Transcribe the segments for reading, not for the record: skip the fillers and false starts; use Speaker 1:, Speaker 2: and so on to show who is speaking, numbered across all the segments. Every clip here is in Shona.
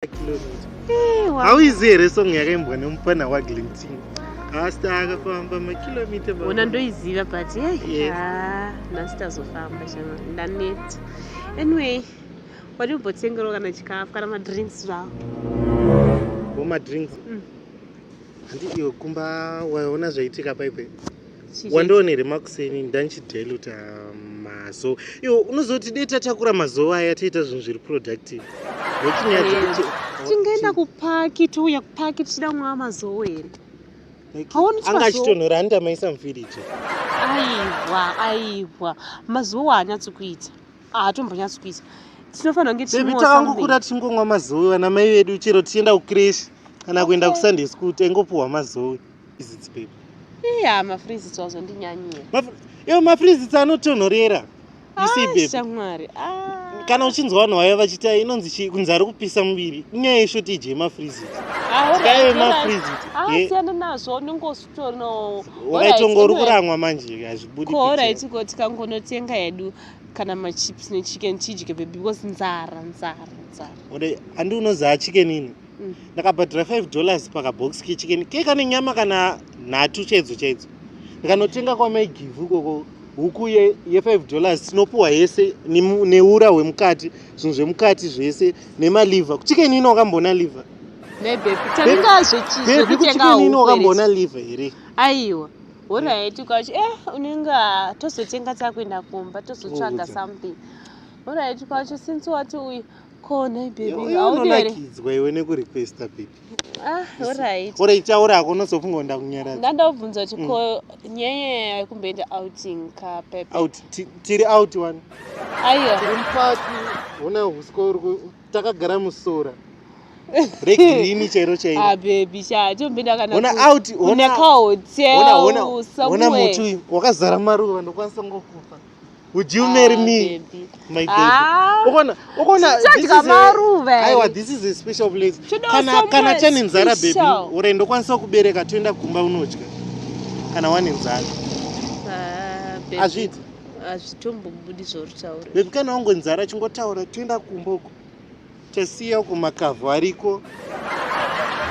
Speaker 1: Kilomita. Hauizivi here song yakaimbwa nemupfana waGlentin? Hasta akafamba makilomita.
Speaker 2: Ona ndoiziva but hey, ah, nhasi tazofamba chama ndaneta. Anyway, wadi kumbotengerawo kana chikafu kana madrinks zvawo.
Speaker 1: Wo madrinks? Handi iwe kumba waona zvaitika paipe? Wandiona here makuseni ndanchideluta mazo. Iwe unozoti dei tatakura mazowa aya toita zvinhu zviri productive.
Speaker 2: Tingaenda kupaki touya kupaki tichida kumwa mazowo here?
Speaker 1: Anga achitonhora handi amaisa mufiriji.
Speaker 2: Aiwa, aiwa. Mazowo haanyatsi kuita. Haatombonyatsi kuita. Tinofanira kunge
Speaker 1: Baby, takangokura tichingomwa mazowe vana mai vedu chero tichienda kucreche kana kuenda kusunday school taingopuhwa mazowe. Freezits baby.
Speaker 2: Iya, mafreezits wazondinyanyira.
Speaker 1: Iwo mafreezits anotonhorera. You see baby.
Speaker 2: Shamwari. Ah.
Speaker 1: Kana uchinzwa vanhu vaya vachiti inonzi chii kunzi ari kupisa muviri inyaya yeshortage yemafreezits. Tikaive mafreezits.
Speaker 2: Ah, siyana nazvo unenge usitono.
Speaker 1: Wakaitongo uri kuramwa manje hazvibudi.
Speaker 2: Ko alright ko tikangonotenga hedu kana machips nechicken tidye baby because nzara nzara nzara.
Speaker 1: Ode handi unoziva chicken ini. Ndakabhadhara $5 pakabox kechicken ke kane nyama kana nhatu chaidzo chaidzo. Ndikanotenga kwamaigivu ikoko huku ye$5 tinopuwa yese neura hwemukati zvinhu zvemukati zvese nemaliver. Kuchicken ino wakamboona liver?
Speaker 2: Baby,
Speaker 1: kuchicken ino wakamboona liver here?
Speaker 2: Aiwa. Alright kwacho unenge tozotenga takuenda kumba tozotsvaga something. Alright kwacho since wati uyu ko nhai baby
Speaker 1: haudi here? Unonakidzwa iwe nekurequesta baby.
Speaker 2: Ah, alright.
Speaker 1: Alright, taura hako unozofunga kuti ndakunyaradza.
Speaker 2: Ndandabvunza kuti ko nyaya yekumboenda outing ka pepe.
Speaker 1: Out tiri out one.
Speaker 2: Aiwa.
Speaker 1: Tiri mupati hona huswa uri takagara musora. Regreen chairo chairo.
Speaker 2: Ah baby sha tomboenda kana
Speaker 1: Hona out
Speaker 2: hona ka hotel.
Speaker 1: Hona hona hona muti uyu wakazara maruva ndokwanisa ngokupa. Would you marry me?
Speaker 2: Baby.
Speaker 1: My baby.
Speaker 2: Ah.
Speaker 1: Ukona ukona
Speaker 2: Tichadya maruva.
Speaker 1: Aiwa this is a special place.
Speaker 2: Todawo
Speaker 1: Kana
Speaker 2: somewhere
Speaker 1: kana chane nzara baby,
Speaker 2: special.
Speaker 1: uri ndokwanisa kubereka toenda kumba unodya. Kana wane nzara.
Speaker 2: Ah, baby.
Speaker 1: Azviiti.
Speaker 2: Azvitombobudi zvauri
Speaker 1: Baby kana wango nzara chingotaura toenda kumba uko. Tasiya uko makavhu ariko.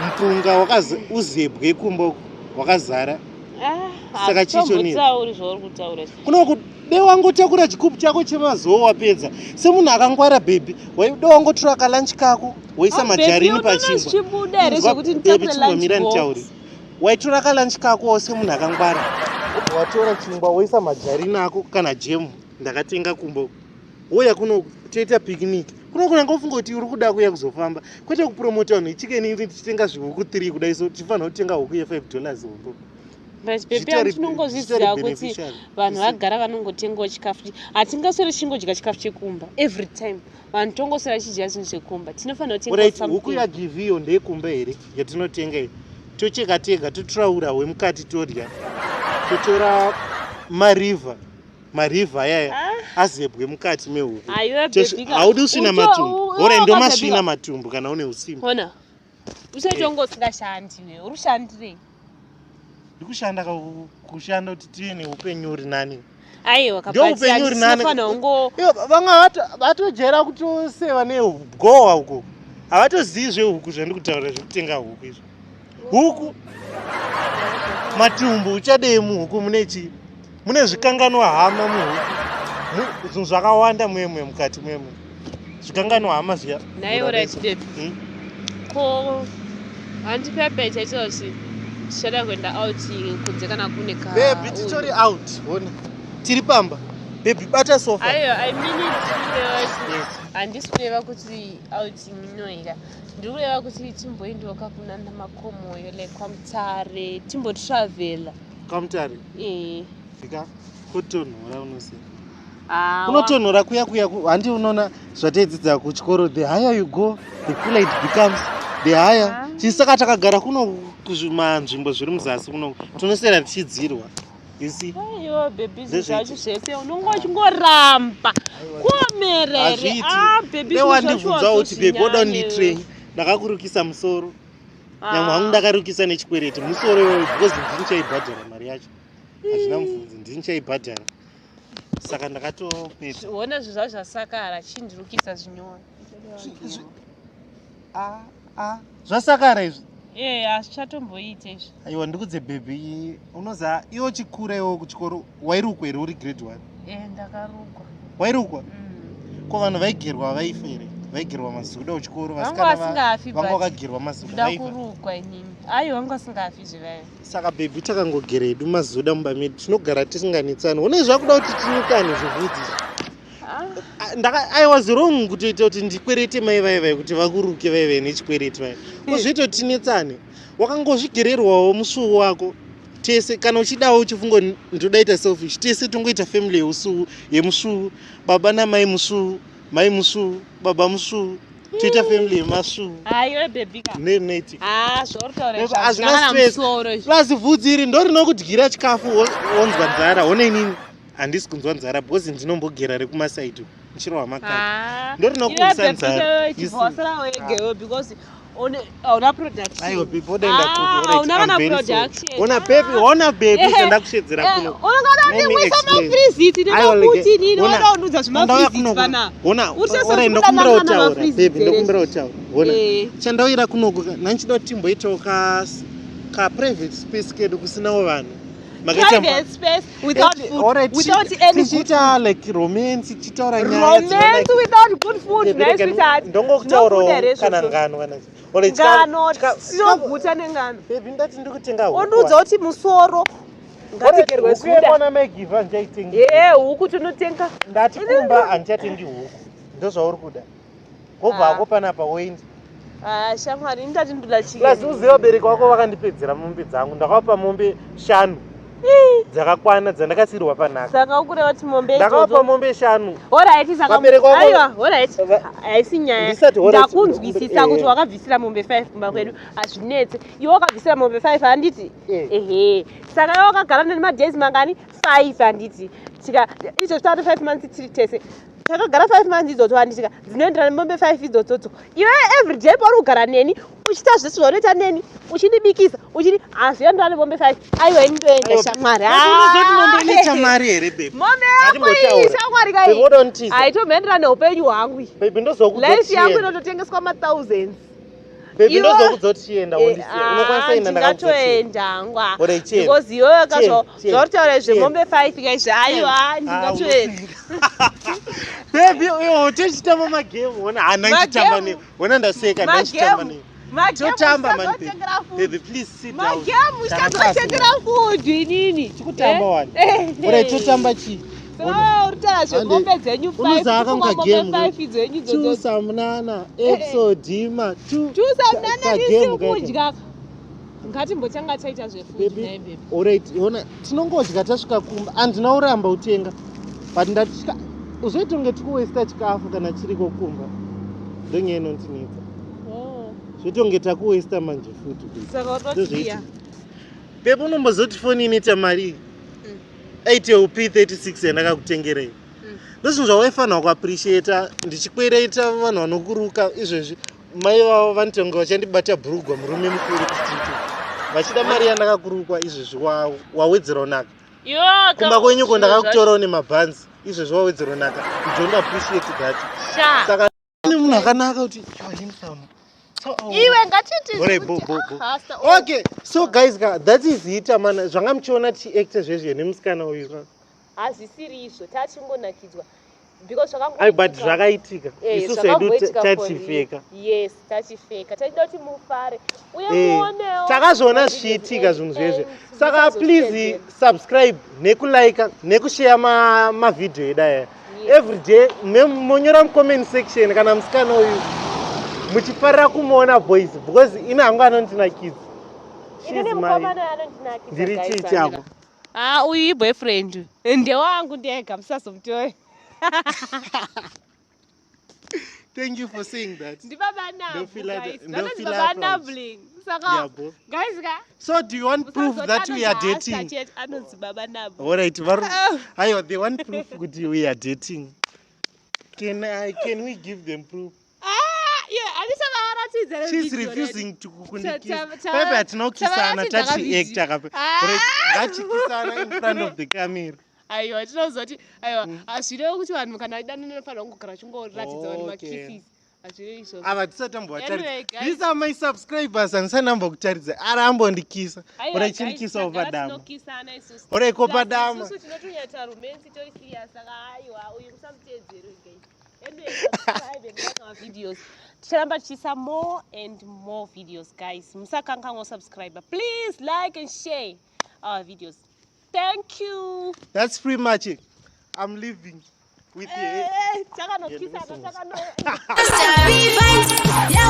Speaker 1: Mpunga wakaza uzebwe kumba uko wakazara.
Speaker 2: Ah,
Speaker 1: Saka chicho ni-
Speaker 2: tauri zvauri kutaura.
Speaker 1: Kuno de wangotakura chikupu chako chemazowo wapedza semunhu akangwara baby de wangotora kalunch kako woisa
Speaker 2: Ah,
Speaker 1: majarini
Speaker 2: baby, unoona
Speaker 1: pachingwa
Speaker 2: zvichibuda here
Speaker 1: Inzwa,
Speaker 2: zvekuti
Speaker 1: baby,
Speaker 2: nditakure lunch
Speaker 1: chimbomira
Speaker 2: box?
Speaker 1: nditaure waitora kalunch kako semunhu akangwara watora chingwa woisa majarini ako kana jemu ndakatenga kumba uko wouya kuno toita picnic kuno kuna ngofunga kuti uri kuda kuuya kuzofamba kwete kupromota vanhu ichicken iri tichitenga zvihuku 3 kudai so tifanira kutenga huku ye$5 hombo.
Speaker 2: But baby, tinongozviziva kuti vanhu vagara vanongotengawo chikafu. Hatingasweri tichingodya chikafu chekumba every time. Vanhu tongoswera tichidya zvinhu zvekumba. Tinofanira kutenga
Speaker 1: Alright,
Speaker 2: something.
Speaker 1: huku yagiviyo ndeyekumba here yatinotenga iyi? Tocheka tega totora hwemukati todya. Totora marivha. Marivha ayaya azebwe mukati mehuku.
Speaker 2: Aiwa, baby, ka-
Speaker 1: Haudi usvina matumbu. Alright, ndomasvina
Speaker 2: baby,
Speaker 1: matumbu kana une usimba.
Speaker 2: Ona. Usatongo usingashandi iwe. Uri kushandirei?
Speaker 1: Ndikushanda kushanda kuti tive neupenyu uri nani.
Speaker 2: Aiwa,
Speaker 1: Ndio upenyu uri nani.
Speaker 2: Tinofanira kungo
Speaker 1: Ivo vamwe vatojaira kutoseva negowa uko. Havatozivi zvehuku zvandikutaura zvekutenga huku izvo. Huku matumbu uchadei muhuku mune chii? Mune zvikanganwa hama muhuku. Zvinhu zvakawanda muemwe mukati muemwe. Zvikanganwa hama zviya.
Speaker 2: Nhai, alright, baby. Ko handi pepe chaita kuti tichada kuenda outing kunze kana kune ka
Speaker 1: Baby, titori out. Ona. Tiri pamba. Baby, bata sofa.
Speaker 2: Aiwa, I mean it.
Speaker 1: Yes.
Speaker 2: Handisi kureva kuti outing inoira. Ndiri kureva kuti timboendawo kakunana makomoyo like kwaMutare, timbotravela.
Speaker 1: Kwamutare.
Speaker 2: Eh.
Speaker 1: Fika kutonhora unoziva.
Speaker 2: Ah,
Speaker 1: Unotonhora kuya kuya handi unoona zvataidzidza kuchikoro, the higher you go the cooler it becomes, the higher. Chisaka takagara kuno kuzvimanzvimbo zviri muzasi kuno tinoswera tichidzirwa. You see?
Speaker 2: Aiwa baby,
Speaker 1: Ndezveti.
Speaker 2: zvacho zvese unonga uchingoramba kuomerere.
Speaker 1: Hazviiti.
Speaker 2: Ah baby,
Speaker 1: Dai wandibvunza kuti baby woda kundiitirei, ndakakurukisa musoro. Nyamwe hangu ndakarukisa nechikwereti musoro iwoyo because ndini chaibhadhara mari yacho. Hazvina mubvunzo, ndini chaibhadhara. Saka ndakatopedza.
Speaker 2: Ona zvinhu zvacho zvasakara, chindirukisa zvinyowani.
Speaker 1: Ah, ah. Zvasakara izvi.
Speaker 2: Eh, hazvichatomboite izvi.
Speaker 1: Aiwa, ndikudze baby, unoza iwe uchikura iwe kuchikoro wairukwa here uri grade 1?
Speaker 2: Eh, ndakarukwa.
Speaker 1: Wairukwa? Ko vanhu vaigerwa vaifa here? Vaigerwa mazuda kuchikoro.
Speaker 2: Vanga
Speaker 1: vasikana
Speaker 2: vasingafi,
Speaker 1: vanga
Speaker 2: but
Speaker 1: vakagerwa mazuda
Speaker 2: ndoda
Speaker 1: vaifa.
Speaker 2: Kurukwa inini. Aiwa, vanga vasingafi zvevayo.
Speaker 1: Saka baby, takangogera hedu mazuda mumba medu, tinogara tisinganetsani. Une zvakuda kuti tinyukane zvivhudzi izvi. Ah, I was wrong kutoita kuti ndikwerete mai vaivai kuti vakuruke vaivai nechikwereti vai ozvoita kuti tinetsane. Wakangozvigererwawo musuwo wako tese. Kana uchidawo uchifunga kuti ndodaita selfish, tese tongoita family yeusuwu yemusuwu, baba namai musuwu, mai musuwu, baba musuwu, toita family yemasuwu.
Speaker 2: Aiwe baby ka.
Speaker 1: Nenoitika.
Speaker 2: Ah, zvauri kutaura
Speaker 1: Baby,
Speaker 2: izvi
Speaker 1: hazvina
Speaker 2: hazvina kana
Speaker 1: stress.
Speaker 2: musoro izvi.
Speaker 1: Plus vhudzi iri ndo rinokudyira chikafu, wonzwa nzara. Hone, inini handisi kunzwa nzara because ndinombogera rekumasaidi ndichirwa makati.
Speaker 2: Ah.
Speaker 1: Ndo rinokuisa
Speaker 2: Iwe
Speaker 1: nzara.
Speaker 2: baby,
Speaker 1: You see.
Speaker 2: chibva wasara wegewo because hauna production.
Speaker 1: Aiwa baby, odaenda
Speaker 2: Ah,
Speaker 1: kupi? Alright,
Speaker 2: hauna
Speaker 1: I'm
Speaker 2: kana
Speaker 1: very sorry.
Speaker 2: production.
Speaker 1: Ona baby, ona baby,
Speaker 2: Eh,
Speaker 1: chandakushedzera
Speaker 2: eh,
Speaker 1: kuno.
Speaker 2: unongada
Speaker 1: Let me
Speaker 2: ndimwisa
Speaker 1: explain.
Speaker 2: mafriziti
Speaker 1: Aiwa,
Speaker 2: nemakuti inini
Speaker 1: ona,
Speaker 2: wada unudza
Speaker 1: ndauya
Speaker 2: zvimafriziti
Speaker 1: kuno.
Speaker 2: pana.
Speaker 1: Ona,
Speaker 2: Uri sese
Speaker 1: alright,
Speaker 2: uchikuda
Speaker 1: ndokumbira
Speaker 2: nangana
Speaker 1: kutaura
Speaker 2: mafriziti
Speaker 1: baby,
Speaker 2: here.
Speaker 1: ndokumbira kutaura. Ona,
Speaker 2: Eh.
Speaker 1: chandauyira kunoku nanchida kuti timboitawo ka private space kedu kusinawo vanhu.
Speaker 2: Private space without
Speaker 1: Eh,
Speaker 2: food,
Speaker 1: alright,
Speaker 2: without any good
Speaker 1: tichiita like romance, tichitaura nyaya
Speaker 2: romance, without good food.
Speaker 1: Baby,
Speaker 2: Nice,
Speaker 1: rega
Speaker 2: sweetheart.
Speaker 1: ndongokutaurawo
Speaker 2: Zvinobuda here
Speaker 1: kana
Speaker 2: izvozvo?
Speaker 1: ngano kana. Alright,
Speaker 2: Ngano tinoguta nengano.
Speaker 1: Baby, ndati ndikutenga huku.
Speaker 2: Ondiudza kuti musoro ngatigerwe
Speaker 1: Huku
Speaker 2: zuda.
Speaker 1: yekwana maigivha handichaitengi.
Speaker 2: Ye, huku tinotenga.
Speaker 1: Ndati kumba handichatengi huku, ndozvauri kuda, wobva
Speaker 2: Ah.
Speaker 1: hako panapa woenda.
Speaker 2: Ah, shamwari, ini ndati ndoda
Speaker 1: Plus
Speaker 2: chicken.
Speaker 1: uziva vabereki vako vakandipedzera mombe dzangu. Ndakavapa mombe 5 dzakakwana dzandakasiyirwa panhaka.
Speaker 2: Saka ukureva kuti mombe
Speaker 1: Ndakavapa
Speaker 2: idzodzo?
Speaker 1: mombe 5.
Speaker 2: Alright, saka
Speaker 1: Vabereki vako-
Speaker 2: aiwa, alright, haisi nyaya.
Speaker 1: Ndisati alright,
Speaker 2: Ndakunzwisisa
Speaker 1: eh.
Speaker 2: kuti wakabvisira mombe 5 kumba kwedu, hazvinetse. Iwe wakabvisira mombe 5, handiti?
Speaker 1: Eh.
Speaker 2: Ehe, saka iwe wakagara nemadays mangani? 5, handiti? Tika izvo tari 5 months tiri tese, takagara 5 months idzodzo, handitika? Dzinoenderana nemombe 5 idzodzodzo. Iwe every day pauri kugara neni uchiita zvese zvaunoita neni, uchindibikisa, uchini, hazvienderana nemombe 5. Aiwa, ini ndoenda, shamwari.
Speaker 1: Unozoti mombe inoita mari here, baby?
Speaker 2: Mombe yako iyi, shamwari,
Speaker 1: Baby,
Speaker 2: kai
Speaker 1: wodontiza.
Speaker 2: haitomboenderana neupenyu hwangu iyi.
Speaker 1: Baby, ndozokuudza
Speaker 2: Life yangu
Speaker 1: tichienda.
Speaker 2: inototengeswa mathousands.
Speaker 1: Baby,
Speaker 2: Iwe-
Speaker 1: ndozokuudza kuti chienda, wondisiya. Unokwanisa enda, ndakakuudza chienda.
Speaker 2: Ndingatoenda hangwa
Speaker 1: Alright, chienda.
Speaker 2: because iwewe ka
Speaker 1: Chienda, chienda,
Speaker 2: zvauri taura
Speaker 1: chienda.
Speaker 2: zvemombe 5 kaizvi, aiwa, ndingatoenda.
Speaker 1: Baby, iwo tichitamba magame. Ona, hana ndichitamba
Speaker 2: Magame.
Speaker 1: newe. Ona, ndaseka, ndichitamba newe. Totamba mani, baby. Baby, please sit down.
Speaker 2: Magemu
Speaker 1: Takatasa.
Speaker 2: usazotengera food inini.
Speaker 1: Tikutamba wani.
Speaker 2: Eh.
Speaker 1: Alright, totamba chii?
Speaker 2: So uri taura zvemombe dzenyu 5,
Speaker 1: Unozaka
Speaker 2: mombe
Speaker 1: mukagame.
Speaker 2: 5 dzenyu idzodzo.
Speaker 1: Tusamnana episodima.
Speaker 2: Tusamnana ndisi kudya. Ngatimbotanga taita zvefood
Speaker 1: Baby.
Speaker 2: naye, baby.
Speaker 1: Alright, ona, tinongodya tasvika kumba. Handina uramba utenga, but ndati uzoita kunge tikuwesta chikafu kana chiriko kumba. Ndonyaya inondinetsa.
Speaker 2: Oh,
Speaker 1: Zvoita kunge takuwesta manje futi, baby.
Speaker 2: saka utotiya.
Speaker 1: Baby, unombozoti foni inoita mari? Itel P36 yandakakutengerei, ndozvinhu zvawaifanira kuappreciata. Ndichikwereta vanhu vanokuruka izvezvi, mai vavo vanotonga vachandibata bhurugwa, murume mukuru kustreet, vachida mari yandakakurukwa. Izvezvi wawedzera unaka. Kumba kwenyuko ndakakutorawo nemabhanzi. Izvezvi wawedzera unaka. You don't appreciate that. Saka ne munhu akanaka kuti you are handsome. So, oh.
Speaker 2: Iwe, ngatiti
Speaker 1: Ore, bo, bo, bo. Okay, so guys ka, that is it amana. Zvanga muchiona tichiacta zvezve nemusikana uyu ka.
Speaker 2: Hazvisiri izvo, tachingonakidzwa because
Speaker 1: Ai, but zvakaitika.
Speaker 2: Eh,
Speaker 1: Isusu hedu
Speaker 2: zvakamboitika for
Speaker 1: tachifeka.
Speaker 2: real. Yes, tachifeka, taida kuti mufare uye
Speaker 1: Eh,
Speaker 2: muonewo
Speaker 1: takazviona
Speaker 2: mavideos
Speaker 1: zvichiitika zvinhu zvezve.
Speaker 2: and
Speaker 1: Saka please
Speaker 2: musazozvitedzera.
Speaker 1: subscribe nekulike nekushare mavhidhiyo edu aya.
Speaker 2: Yes.
Speaker 1: Every day monyora mucomment section kana musikana uyu muchifarira kumuona, boys, because ine hangu anondinakidza.
Speaker 2: Inini
Speaker 1: She's my-
Speaker 2: mukomana anondinakidza,
Speaker 1: Ndiri
Speaker 2: guys,
Speaker 1: chii chako?
Speaker 2: Ah, uyu iboyfriend ndewangu ndega, musazomutora.
Speaker 1: Thank you for saying that.
Speaker 2: Ndibaba Nabu, guys.
Speaker 1: Ndofila
Speaker 2: Vanonzi Baba
Speaker 1: proud.
Speaker 2: Nabling. Saka
Speaker 1: Yeah, bo.
Speaker 2: guys ka,
Speaker 1: So do you want proof that we are dating?
Speaker 2: chete anonzi Baba Nabu.
Speaker 1: Alright,
Speaker 2: Oh.
Speaker 1: aiwa, they want proof kuti we are dating. Can we give them proof?
Speaker 2: Ah, yeah, handisavaratidza.
Speaker 1: She's refusing to kundikisa. Pepe, hatina kukisana,
Speaker 2: tavaratidza
Speaker 1: tachiacta kape.
Speaker 2: Ah.
Speaker 1: Alright, ngachikisana in front of the camera.
Speaker 2: Aiwa, tinozoti aiwa, hazvirevi kuti vanhu kana vadanana vanofanira kungogara vachingoratidza vanhu makisses. Hazviri izvozvo.
Speaker 1: Ava tisati tambovataridza.
Speaker 2: Anyway, guys.
Speaker 1: These are my subscribers, andisati ndambokutaridza. Ari ambondikisa.
Speaker 2: Aiwa,
Speaker 1: Ora
Speaker 2: guys,
Speaker 1: chindikisa
Speaker 2: tagara
Speaker 1: upadama.
Speaker 2: tinokisana isusu.
Speaker 1: Ora iko
Speaker 2: Plus,
Speaker 1: padama.
Speaker 2: isusu tinotonyatsa romance tori serious saka aiwa uyu musamuteedzere uyu guys. Anyway, subscribe and like our videos. Ticharamba tichiisa more and more videos guys. Musakanganwa subscribe. Please like and share our videos. Thank you.
Speaker 1: That's pretty much it. I'm leaving with you.
Speaker 2: Eh, takanokisana
Speaker 1: Yeah,
Speaker 2: takano
Speaker 3: Rewind, yeah.